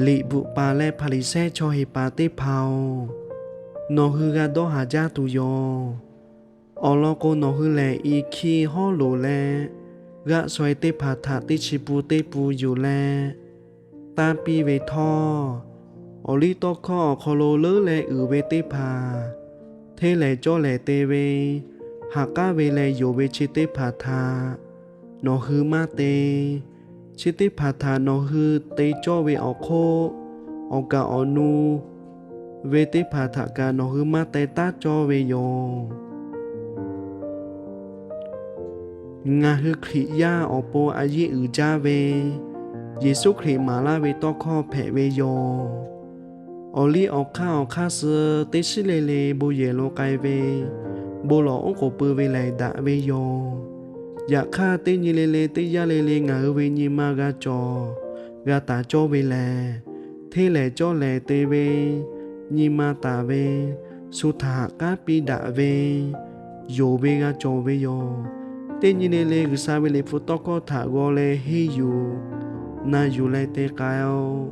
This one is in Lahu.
Liꞈ bvuhꞈ paˍ leh Hpaˍriˍsehˇ chaw heˍ paˍ teˇ hpaˍ-oˬ, nawˬ hui g'a dawˇ haˍ jaˇ tuˬ yoˬ. Awˬ lawn k'o, nawˬ hui lehˬ i hkiˇ hawˉ loˍ leh g'aˆ shaweh teˇ hpaˍ htaꞈ teˇ chi pun teˇ pun yuˬ leh tanˇ piˇ ve htawˇ, awˬliˇtawˇhkawˇ awˬ hk'aw lo leuˉ leh uiˍ ve teˇ hpaˍ, hteˇ lehˍ cawˇ lehˍ te ve, ha k'aˉ ve leh yonˍ ve chi teˇ hpaˍ htaꞈ nawˬ hui maˇ te. Chi teˇ hpaˍ htaꞈ nawˬ hui te cawˇ ve awˬ hk'oˆ, awˬ kaˍ awˬ nu ve teˇ hpaˍ htaꞈ kaꞈ nawˬ hui maˇ teh taˉ cawˇ ve yoˬ. Ngaˬ hui Hkriꞈ yaˇ awˬ pon a yeˇ uiˍ jaˇ ve, Yeˍsuˆ Hkriꞈ maˍ laˇ ve tawˇ hkawˇ hpehꞈ ve yoˬ. Awˬ liˇ awˬ hk'aˇ awˬ hk'aˇ suh teˇ shiˉ le le bon yehˬ lo k'ai ve, bon lawˬ oˉ k'oˍ pui ve lehˬ daꞈ ve yoˬ. Yaꞈ hk'aˇ, teˇ nyi le le teˇ yanˇ le le ngaˬ hui ve nyi ma g'a cawˬ g'a taˍ cawˇ ve lehˬ, hteˇ lehˍ cawˇ lehˍ te ve, nyi ma taˍ ve, shu htaꞈ haꞈ k'aˉ piˇ daꞈ ve, yonˍ ve g'a cawˬ ve yoˬ. Teˇ nyi le le G'uiˬsha ve liꞈ hpu tawˇ hkawˇ htaꞈ g'aw leh henˇ yuˬ, na yuˬ leh te k'ai-o.